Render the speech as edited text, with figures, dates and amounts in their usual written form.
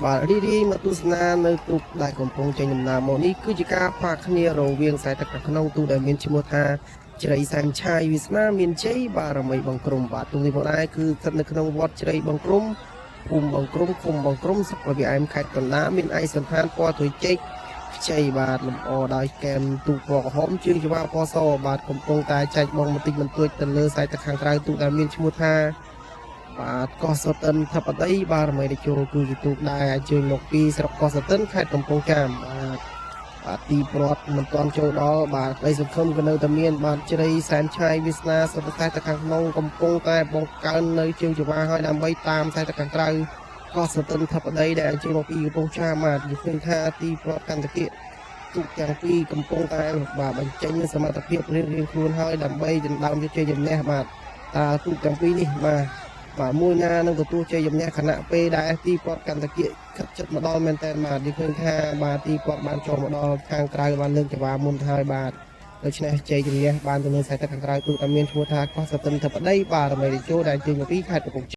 បាទរីរីមកទស្សនានៅទូកដែលកំពុងចេញដំណើរមកនេះគឺជាការផាកគ្នារវាងខ្សែទឹកខាងក្នុងទូកដែលមានឈ្មោះថាជ្រៃសែនឆាយវាសនាមានជ័យបារមីបង្ក្រមបាទទូកនេះផងដែរគឺស្ថិតនៅក្នុងវត្តជ្រៃបង្ក្រមភូមិបង្ក្រមឃុំបង្ក្រមស្រុកល្វាឯមខេត្តកណ្ដាលមានឯកសណ្ឋានពណ៌ទុយចេកខ្ចីបាទលម្អដោយកែមទូកពណ៌ក្រហមជើងច្បារពណ៌សបាទកំពុងតែចែកបងបន្តិចបន្តួចទៅលើខ្សែទឹកខាងក្រៅទូកដែលមានឈ្មោះថា បាទកោះសតិនធិបតីបារមីតេជោគឺជាទូកដែលអញ្ជើញមកពីស្រុកកោះសតិនខេត្តកំពង់ចាមបាទបាទទីប្រត់មិនទាន់ចូលដល់បាទក្តីសង្ឃឹមក៏នៅតែមានបាទជ្រៃសែនឆាយវាសនាសុទ្ធតែទៅខាងក្នុងកំពុងតែបង្កើននៅជើងចង្វាហើយដើម្បីតាមខ្សែទៅខាងក្រៅកោះសតិនធិបតីដែលអញ្ជើញមកពីកំពង់ចាមបាទនិយាយឃើញថាទីប្រត់កន្តកិទូកទាំងពីរកំពុងតែបាទបញ្ចេញនូវសមត្ថភាពរៀងៗខ្លួនហើយដើម្បីដណ្ដើមយកជ័យជំនះបាទតើទូកទាំងពីរនេះបាទ បាទមួយណានឹងទទួលជ័យជំនះខណៈពេលដែលទីពាត់កន្តគិខិតចិត្តមកដល់មែនតើបាទយើងឃើញថាបាទទីពាត់បានចូលមកដល់ខាងក្រៅបានលើកចង្វាមុនទៅហើយបាទដូច្នេះជ័យជំនះបានទៅលើខ្សែទឹកខាងក្រៅទូតែមានឈ្មោះថាកោះសតិនធិបតីបារមីតេជោដែលជើងមកពីខេត្តកំពង់